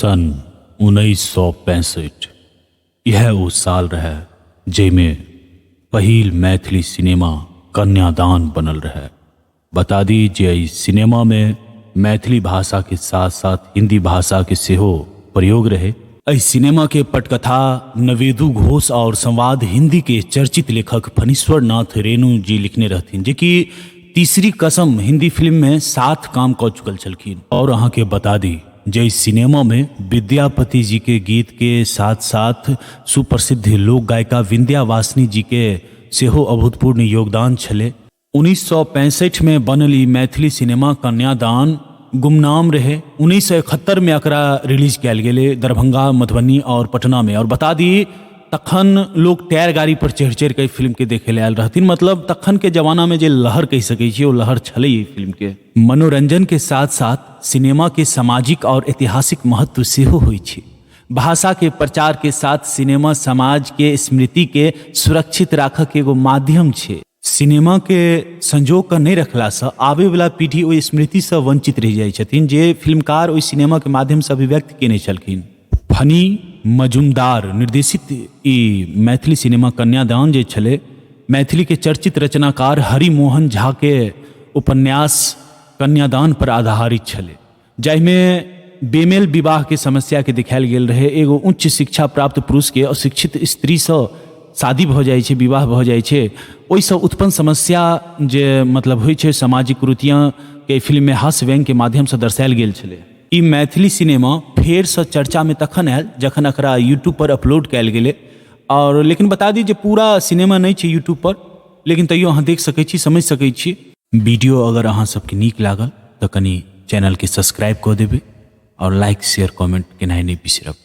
सन 1965 इएह ओ साल रहै जाहिमे पहिल मैथिली सिनेमा कन्यादान बनल रहै। बता दी जे एहि सिनेमामे मैथिली भाषाके साथ साथ हिंदी भाषाके सेहो प्रयोग रहै। एहि सिनेमाके पटकथा नवेदु घोष और संवाद हिंदी के चर्चित लेखक फणीश्वर नाथ रेणु जी लिखने रहथिन, जे कि तीसरी कसम हिंदी फिल्म में 7 काम कऽ चुकल छलखिन। और अहाँके बता दी जे सिनेमा में विद्यापति जी के गीत के साथ साथ सुप्रसिद्ध लोक गायिका विंध्यावासिनी जी के सेहो अभूतपूर्ण योगदान छलै। 1965 में बनल ई मैथिली सिनेमा कन्यादान गुमनाम रहे। 1971 में एकरा रिलीज कयल गेलै दरभंगा, मधुबनी और पटना में। और बता दी तखन लोग टायर गाड़ी पर चढ़ि चढ़ि के फिल्म के देखे ले आयल रहथिन। मतलब तखन के जमाना में जे लहर कहि सकै छी ओ लहर छलै ई फिल्म के। मनोरंजन के साथ साथ सिनेमा के सामाजिक और ऐतिहासिक महत्व सेहो होइ छै। भाषा के प्रचार के साथ सिनेमा समाज के स्मृति के सुरक्षित राखऽ के एगो माध्यम छै। सिनेमा के संजोग कऽ नहि रखलासँ आबैवला पीढ़ी ओहि स्मृतिसँ वञ्चित रहि जाइ छथिन जे फिल्मकार ओहि सिनेमाके माध्यमसँ अभिव्यक्त केने छलखिन। फनी मजुमदार निर्देशित ई मैथिली सिनेमा कन्यादान जे छलै, मैथिलीके चर्चित रचनाकार हरिमोहन झाके उपन्यास कन्यादान पर आधारित छलै, जाहिमे बेमेल विवाहके समस्याके देखायल गेल रहै। एगो उच्च शिक्षा प्राप्त पुरुषके अशिक्षित स्त्रीसँ शादी भऽ जाइ छै, विवाह भऽ जाइ छै, ओहिसँ उत्पन्न समस्या जे मतलब होइ छै सामाजिक कुरीतियाँके फिल्ममे हास्य व्यङ्गके माध्यमसँ दर्शायल गेल छलै। ई मैथिली सिनेमा फेरसँ चर्चामे तखन आयल जखन एकरा यूट्यूबपर अपलोड कयल गेलै। आओर लेकिन बता दी जे पूरा सिनेमा नहि छै यूट्यूबपर, लेकिन तैयो अहाँ देख सकै छी, समझि सकै छी। वीडियो अगर अहाँ सबके नीक लागल तऽ कनि चैनलके सब्सक्राइब कऽ देबै आओर लाइक शेयर कमेंट केनाइ नहि बिसरब।